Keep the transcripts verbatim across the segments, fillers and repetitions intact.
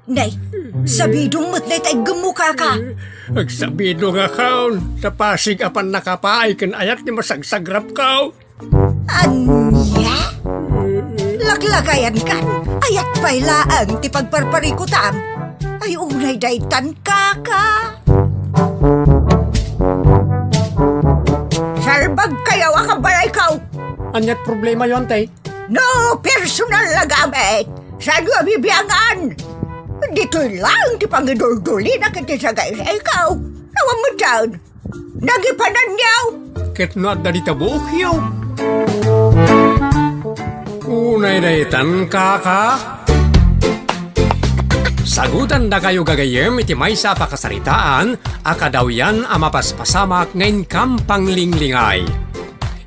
Nay, sabidong met dayta iggemmo, kaka. Agsabidongakon, ta pasig a pannakapaay ken ayat ti masagsagrapko. Ania? Laklakayankan, ayat pay laeng ti pagparparikutam. Ay, unay daytan, kaka. Salbagkayo a kabalayko. Aniat problemayo, ante? No personal a gamit, saanyo a bibiangan? Ditoy laeng ti pangiduldulina ket ti sagaysayko. Awan met daytan. Nagipananyo! Ket no adda dita buokyo. Unay daytan, kaka. Sagutandakayo gagayyem iti maysa a pakasaritaan a kadawyan a mapaspasamak nga inkam panglinglingay.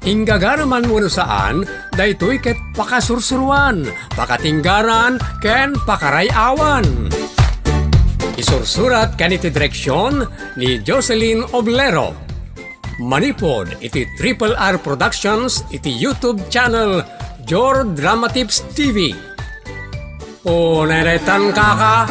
Inggagareman wenno saan, daytoy ket pakasursuroan, pakatinggaran, ken pakaray-awan. Isursurat ken iti direksion ni Jocelyn Oblero. Manipud iti Triple R Productions iti YouTube channel Jor Dramatips T V. O, neretan, kaka.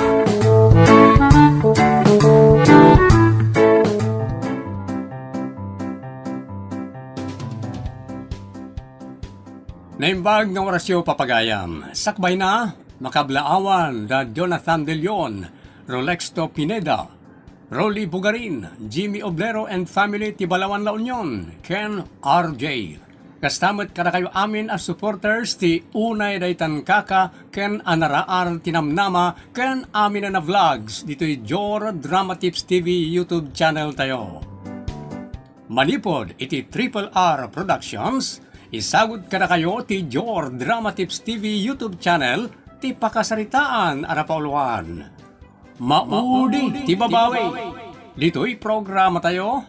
Naimbag nga orasyo, papagayam. Sakbayna, makablaawan da Jonathan De Leon, Rolexto Pineda, Rolly Bugarin, Jimmy Oblero and family ti Balawan, La Union, ken R J. Kasta met kadakayo amin a supporters ti Unay Daytan Kaka ken Anaraar ti Namnama ken Aminan a Vlogs ditoy Jor Drama Tips T V YouTube channel tayo. Manipud iti Triple R Productions, isagud kadakayo ti Jor Drama Tips T V YouTube channel ti pakasaritaan a napauluan. Maudi ti babawi. Ditoy programa tayo,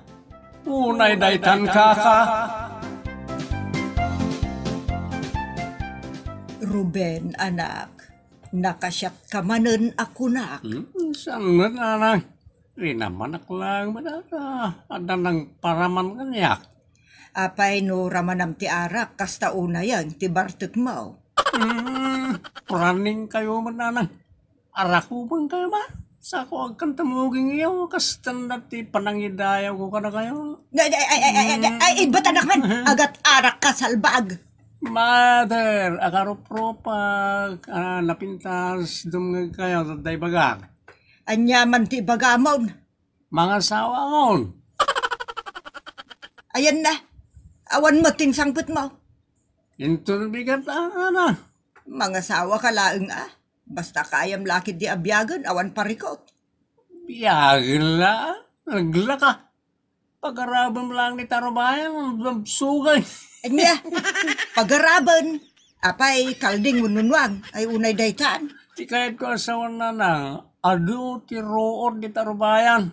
Unay Daytan Kaka. Ruben, anak, nakasiatka manen a kunak. Hmm, saan met, nanang? Rinamanak laeng met, a, adda nangparaman kaniak. Apay no ramanam ti arak, kasta unayen ti bartekmo? Hmm, praning kayo met, nanang. Arakuben kayo ba? Sako agkan tamuging iyo, kasta ti panangidayawko kadakayo. Ay, ay, ay, ay, ay, ay, ay, ibat, anak, man. Agat arak ka, salbag. Mother, akaruprupak, a, napintas, dumngeg kayo, tay bagak. Ania man ti ibagamon? Mangasawa akon. Ayan na. Awan met ti insangpetmo. Inton bigat, a, ana. Mangasawa ka laeng, a. Basta kayam la ketdi a biagen, awan parikut. Biagen la, a? Naglaka. Pagarabem laeng ni Tarubayan, sugay. Ania, pagaraben. Apay, kalding wenno nuang, ay unay daytan. Ti kayatko a sawen, nanang, adu ti ruot ni Tarubayan.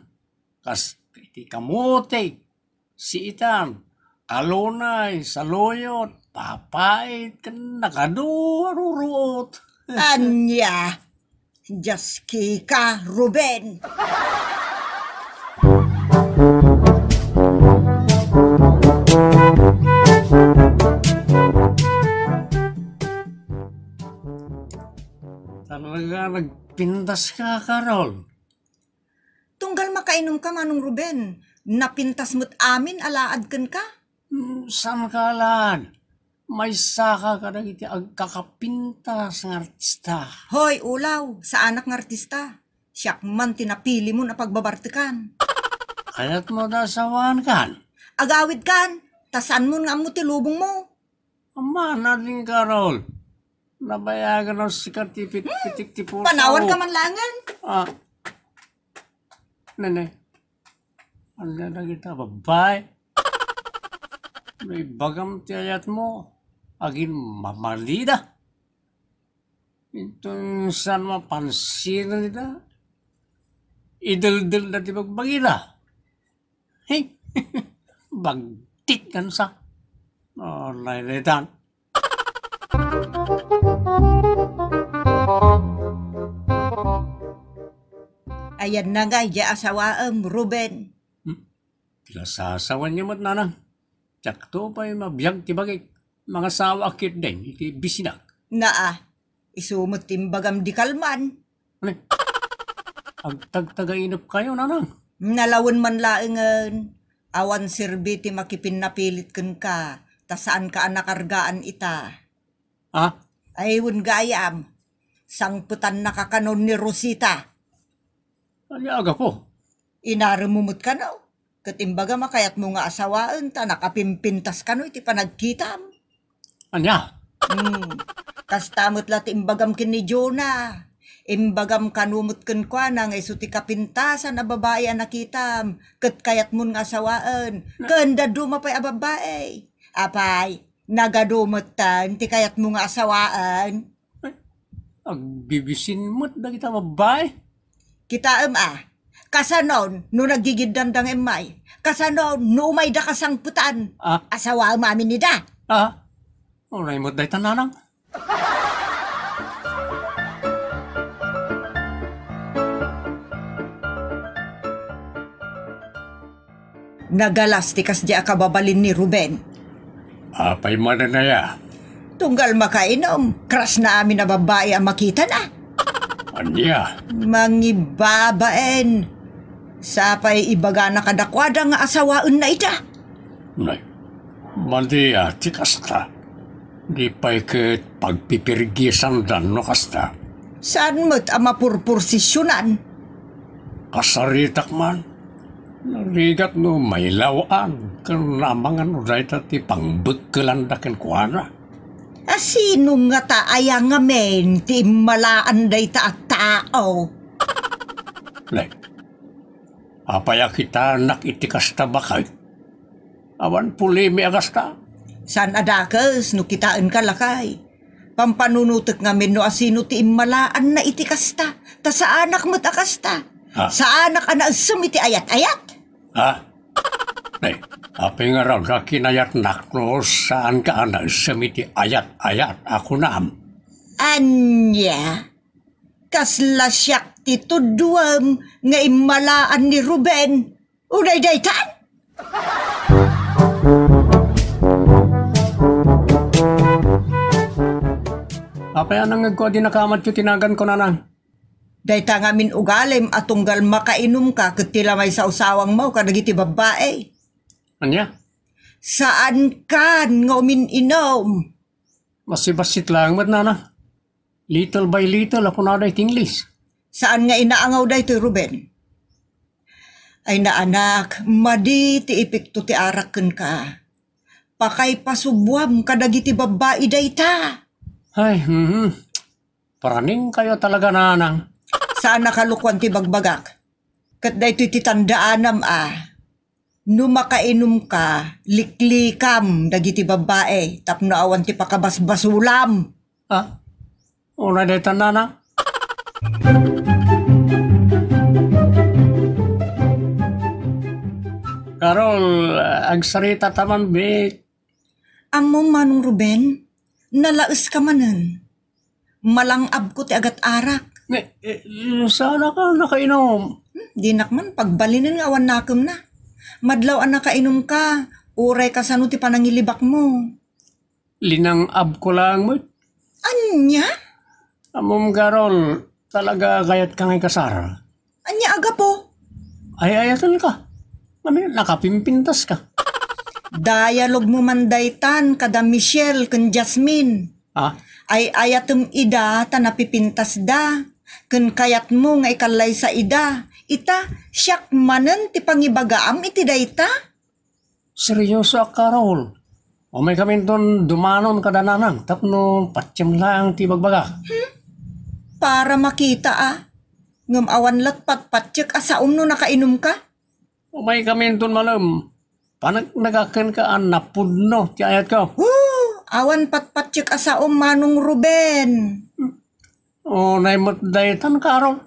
Kas iti kamuti, siitan, kalunay, saluyot, papait, ken nakadu a ruruot. Ania? Dios kika, Ruben! Talaga, nagpintas ka, Carol. Tunggal makainom ka, Manong Ruben, napintas met amin a laad kenka? Hmm, saan ka laad? Maysaka kadagiti agkakapintas nga artista. Hoy, ulaw, saanak nga artista. Siak man ti napilimon a pagbabartekan. Kayatmo ta asawaankan? Agawidkan, ta saanmon nga ammo ti lubongmo. Ammana din, Carol. Nabayagan a sika ti pitpitik ti puso. Panawan ka man laengen. A. Nene. Ania dagita babai? No ibagam ti ayatmo, agin mamalida. Inton saan mapansinen ita, ideldelda ti bagbagida. Hey, bagtit kansa. O, nailetan. Ayanna ngay diay asawaem, Ruben. Hmm? Ti nasasawanyo met, nanang. Diakto pay mabiag ti bagik. Mangasawaak ketdin iti bisinak. Naa, isu met ti imbagam di kalman. Ano? Agtagtagainepkayo, nanang. Nalawen man laengen, awan serbi ti makipinnapilit kenka, ta saanka a nakargaan ita. Ha? Ay, wen gayam, sangpetannaka kanon ni Rosita. Ania a gapu? Inaremmo met kano, ket imbagam a kayatmo nga asawaen ta nakapimpintas kano iti panagkitam. Ania? Hmm. Kasta met la ti imbagam ken ni Jonah. Imbagam kano met kenkuana nga isu ti kapintasan a babai a nakitam, ket kayatmon nga asawaen. Na- Ken dadduma pay a babai. Apay, nagadu metten ti kayatmo nga asawaen? Ay, agbibisin met dagita babbai. Kitaem a, kasanon no naggigiddanda nga immay? Kasanon no umayda kasangpetan? Ah. Asawaem amin ida. Ah, unay met dayta, nanang. Nagalas ti kasdi a kababalin ni Ruben. Apay manen aya? Tunggal makainom, crush na amin a babbai a makitana. Ania? Mangibabaen. Sapay ibagana kadakuada nga asawaenna ida. Nay, madi a ti kasta. Di pay ket pagpipirgisandan no kasta. Saan met a mapurpursisionan? Kasaritak man. Narigat no mailaw-an ken namangan no dayta ti pangbekkelanda kenkuana. A sino ngata aya ngamin ti immalaan dayta a tao? Nay, apay a kitaennak iti kasta, baket? Awan pulimi a kasta. Saan a dakes no kitaenka, lakay. Pampanunotek ngamin no asino ti immalaanna iti kasta, ta saanak met a kasta. Ah. Saanak a naessem iti ayat-ayat. Ah? Nay, apay ngarud a kinayatnak no saanka a naessem iti ayat-ayat a kunam? Ania? Kasla siak ti tudduem nga immalaan ni Ruben. Unay daytan? Apay a nangngegko a di nakamatyo ti naganko, nanang? Dayta ngamin ugalim a tunggal makainumka ket ti la maisawsawangmo kadagiti babbai. Ania? Saankan nga umin-inum. Masibassit laeng met, nanang. Little by little a kunada iti Ingles. Saan nga inaangaw daytoy, Ruben? Ay naanak, madi ti epekto ti arak kenka. Pakaipasubuam kadagiti babbai dayta. Ay, mhm. Praning kayo talaga, nanang. Saan a kalokuan ti bagbagak. Ket daytoy ti tandaanam a, no makainumka, liklikam dagiti babbai tapno awan ti pakabasbasulam. Ah? Unay daytan, nanang? Carol, agsarita ta man, bit. Ammom, Manong Ruben, nalaeska manen. Malang-abko ti agat-arak. Ne, eh, saan a ka nakainum? Hmm, dinak man pagbalinen nga awan nakemna. Madlaw a nakainumka, uray kasano ti panangilibakmo. Linang-abko laeng met. Ania? Ammom, Carol, talaga kayatka nga ikasar. Ania a gapu? Ay-ayatenka. Ngem nakapimpintaska. Dialogmo man daytan kada Michelle ken Jasmine. Ah? Ay-ayatem ida ta napipintasda. Ken kayatmo nga ikallaysa ida. Ita, siak manen ti pangibagaam iti dayta. Seryoso a, Carol. Umaykaminton dumanon kada nanang tapno patiem laeng ti ibagbagak. Hmm? Para makita a. Ngem awan lat patpatiek a saom no nakainumka. Umaykaminton malem. Paneknekak kenka a napudno ti ayatko. Woo! Awan patpatiek a saom, Manong Ruben. Unay met daytan, Carol.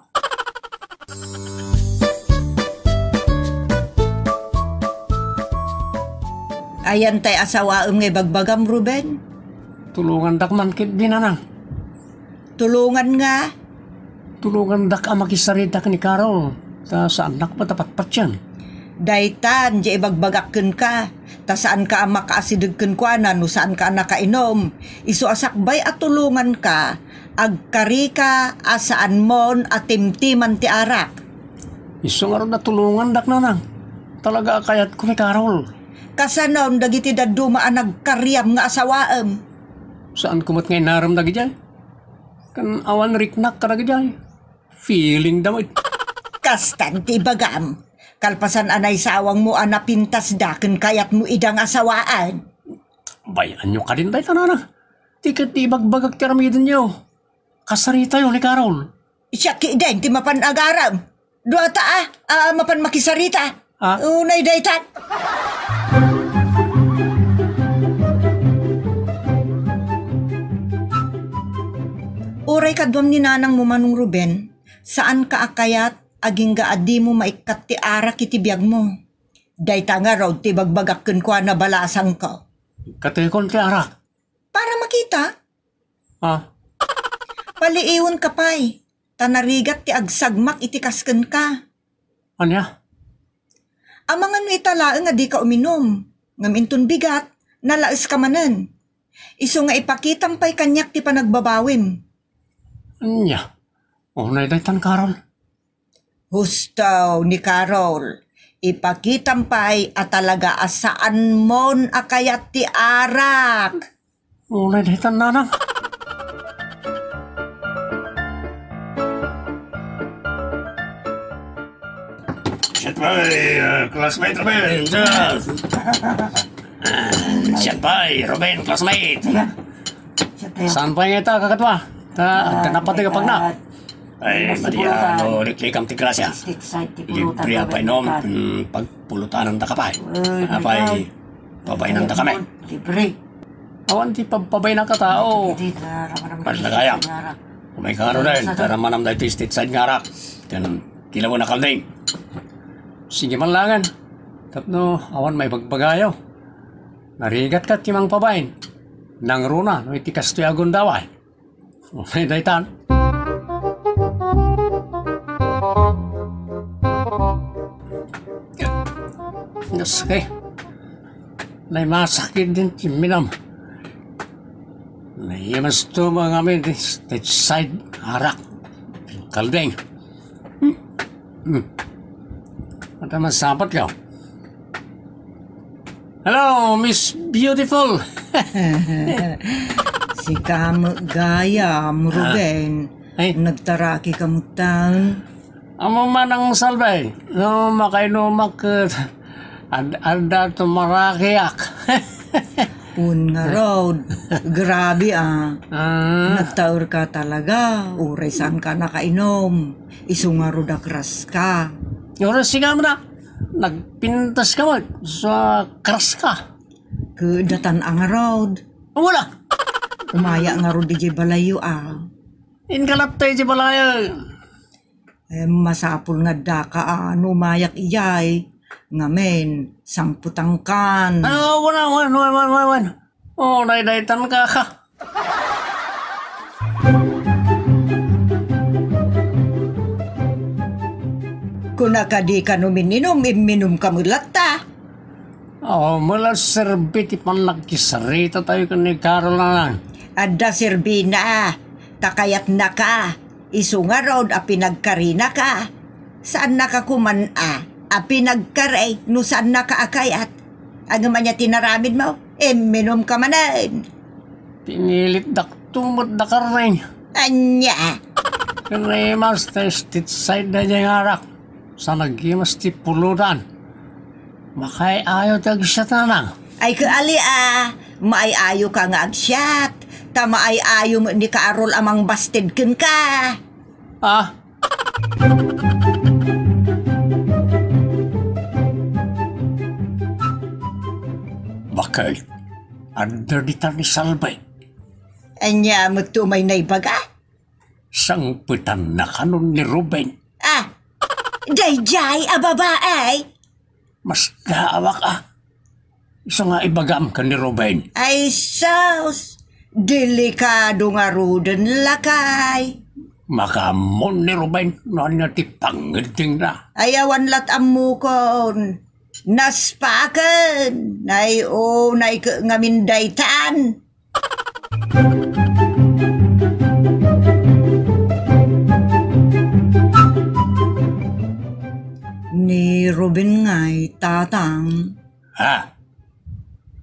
Ayan tay asawaem nga ibagbagam, Ruben? Tulongandak man ketdi, nanang. Tulongan nga? Tulongandak a makisarita ken ni Carol, ta saannak met a patpatien. Daytan, diay ibagbagak kenka, ta saanka a makaasideg kenkuana no saanka a nakainum. Isu a sakbay a tulonganka, agkarika a saanmon a timtiman ti arak. Isu ngarud a tulongandak, nanang. Talaga a kayatko ni Carol. Kasanon dagiti dadduma a nagkariam nga asawaem? Saanko met nga inarem dagidiay. Ken awan riknak kadagidiay. Feeling da met. Kastan ti ibagam. Kalpasan a naisawangmo a napintasda ken kayatmo ida nga asawaan. Bay-anyo kadin dayta, nanang. Ti ket ibagbagak ti aramidenyo. Kasaritayo ni Carol. Siak ketdin ti mapan agarem. Duata a, a mapan makisarita. Ha? Unay daytan. Uray kaduam ni nanangmo, Manong Ruben, saanka a kayat agingga a dimo maikkat ti arak iti biagmo. Dayta ngarud ti ibagbagak kenkuana, balasangko. Ikkatekon ti arak. Para makita. Ah. Paliiwenka pay, ta narigat ti agsagmak iti kas kenka. Ania? Amangan no ita laeng a dika uminum, ngem inton bigat, nalaeska manen. Isu nga ipakitam pay kaniak ti panagbabawim. Ania? Unay daytan, Carol. Husto ni Carol, ipakitam pay a talaga a saanmon a kayat ti arak. Unay daytan, nanang. Siya pay, ah, classmate Ruben. Siya. Ah, siya pay, Ruben, classmate. Saan pay nga ita, kakatwa? Ta, ah, ta napatay ka pagna. Ay, Maria, no, liklikam ti grasya. Libre a painom, mm, pagpulutanandaka pay. Apay, pabainandakami. Libre. Awan ti pagpabainaka tao. Madlagayam. Umay kano den, taramanam daytoy state side nga arak. Ken kilawen a kalding. Sige man langen. Tapno awan maibagbagayo. Narigatka ti mangpabain. Nangruna no iti kastoy a gundaway. Okay, daytan. Yes, okay. Nay masakit din ti minam. Naimas to mga amin di state side arak. Kaldeng. Hmm. Hmm. At ang masapat ka. Hello, Miss Beautiful. Sika met gayam, ah, Ruben. Ay. Nagtaraki ka met tan. Amo man ang salbay. No, makainumak, eh, ad-, adda tumarakiak. Un ngarud. Grabe, ah. Ah. Nagtaer ka talaga. Uray saan ka nakainom. Isu ngarud a kras ka. Uray sika mo na. Nagpintas ka mo. Sa kras ka. Kedatan a ngarud. Wala. Umaya ngarud di balayo, ah. Inkalat tayo di balayo. Eh, masapul nga daka, ah, no mayak ijay. Ngamin, sangputangkan. Ah, wala, wala, wala, wala, wala. Oh, daydaytan ka, ka. Kuna kadi ka no mininum, imminum ka met latta. Oh, mula serbi ti pannagkisarita tayo ken ni Carol, nanang. Adda serbina, ta kayatnaka. Isu ngarud a pinagkarinaka. Saannaka koman a, a pinagkari no saannaka a kayat. Ngem ania ti naramidmo? Imminumka manen. Pinilitdak to met da karneng. Ania? Kinimas ta state side da jay nga arak. Sa naggimas ti pulutan. Makaay-ayo ti agsiat, nanang. Ay, kaali a, maay-ayo ka nga agsiat. Ta maay-ayo met ni Carol a mangbasted kenka. Ah? Bakit? Adda ditan ni Salve. Ania met to may naibaga? Sangpetanna kanon ni Ruben. Ah, daydiay a babae? Masdaawak a. Isu nga ibagam ken ni Ruben. Ay sus, delikado ngaruden lakay. Makaammo ni Ruben no ania ti pangngeddengna. Ay awan lat ammokon. Naspaken, nay o, nay ke ngamin daytan. Ruben ngay, tatang. Ha?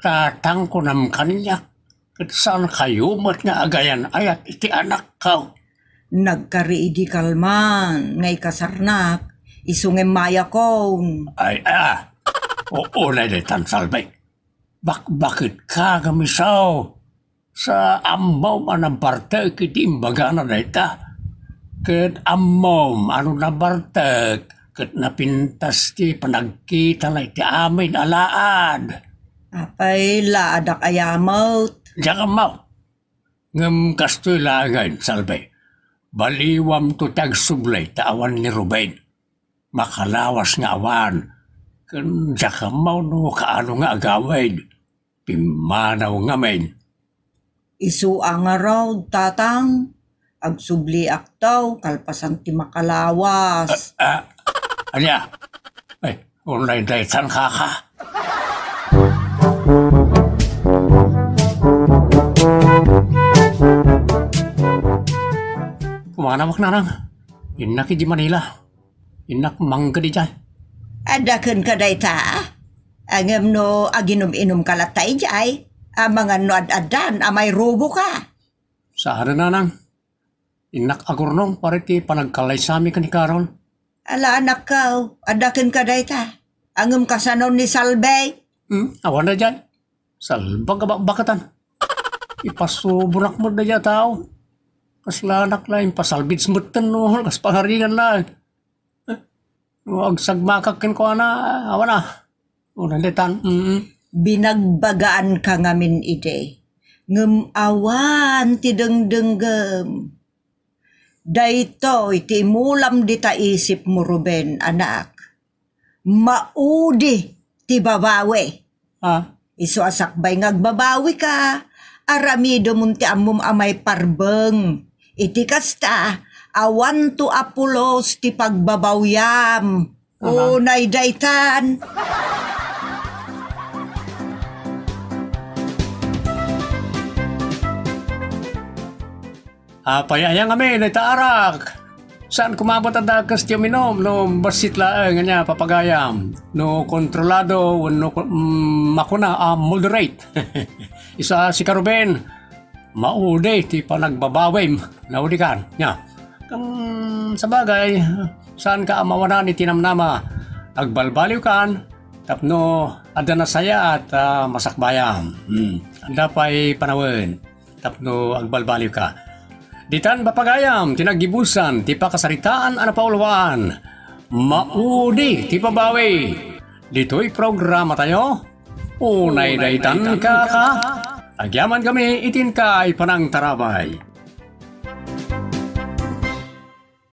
Tatang kunam kaniak, ket saan kayo met nga agayan-ayat iti anakko? Nagkari idi kalman nga ikasarnak, isu nga mayakon. Ay, ah, o, unay daytan, Salve. Bakbakit ka, gamisaw. Sa ammom a nabartek iti imbagana dayta. Ket ammom a no nabartek ket napintas ti panagkitana iti amin a laad. Apay, laadak aya met? Diak ammo. Ngem kastoy laengen, Salve. Baliwamto ti agsubli ta awan ni Ruben. Makalawas nga awan. Ken diak ammo no kaano nga agawid. Pimmanaw ngamin. Isu a ngarud, tatang. Agsubliakto kalpasan ti makalawas. Ah, ah, ania? Ay, unay daytan, kaka. Pumanawak, nanang. Innak iti Manila. Innak mangga idiay. Adda kenka dayta? Ngem no aginum-inumka latta idiay, amangan no ad-addan a mairuboka. Saan, nanang. Innak agurnong para iti panagkallaysami ken ni Carol. Ala, anakko, adda kenka dayta. Ngem kasano ni Salve? Hmm, awan daydiay. Salbag a bakbakatan. Ipasubonak met daydiay a tao. Kasla anak la, impasalbids metten no kas pangarigan la. Eh, no agsagmakak kenkuana, awan a. Unay daytan, mm. Binagbagaanka ngamin idi. Ngem awan ti dengdenggem. Daytoy ti imulam dita isipmo, Ruben, anak. Maudi ti babawi. Ah. Isu a sakbay nga agbabawika, aramidemon ti ammom a maiparbeng. Iti kasta, awanto a pulos ti pagbabawyam. Unay daytan. Apay aya ngamin dayta arak? Saan koma met a dakes ti uminum no bassit laeng ania papagayam, no kontrolado wenno ko-, mm, makuna a moderate. Isu a sika, Ruben, maudi ti panagbabawim, naudikan, nia. Ngem sabagay, saanka a mawanan iti namnama. Agbalbaliwkan tapno adda nasayaat a masakbayam. Hmm, adda pay panawen tapno agbalbaliwka. Ditan papagayam ti naggibusan ti pakasaritaan a napauluan. Maudi ti pabawi. Ditoy programatayo, Unay Daytan, Kaka. Agyaman kami iti inka a panangtarabay.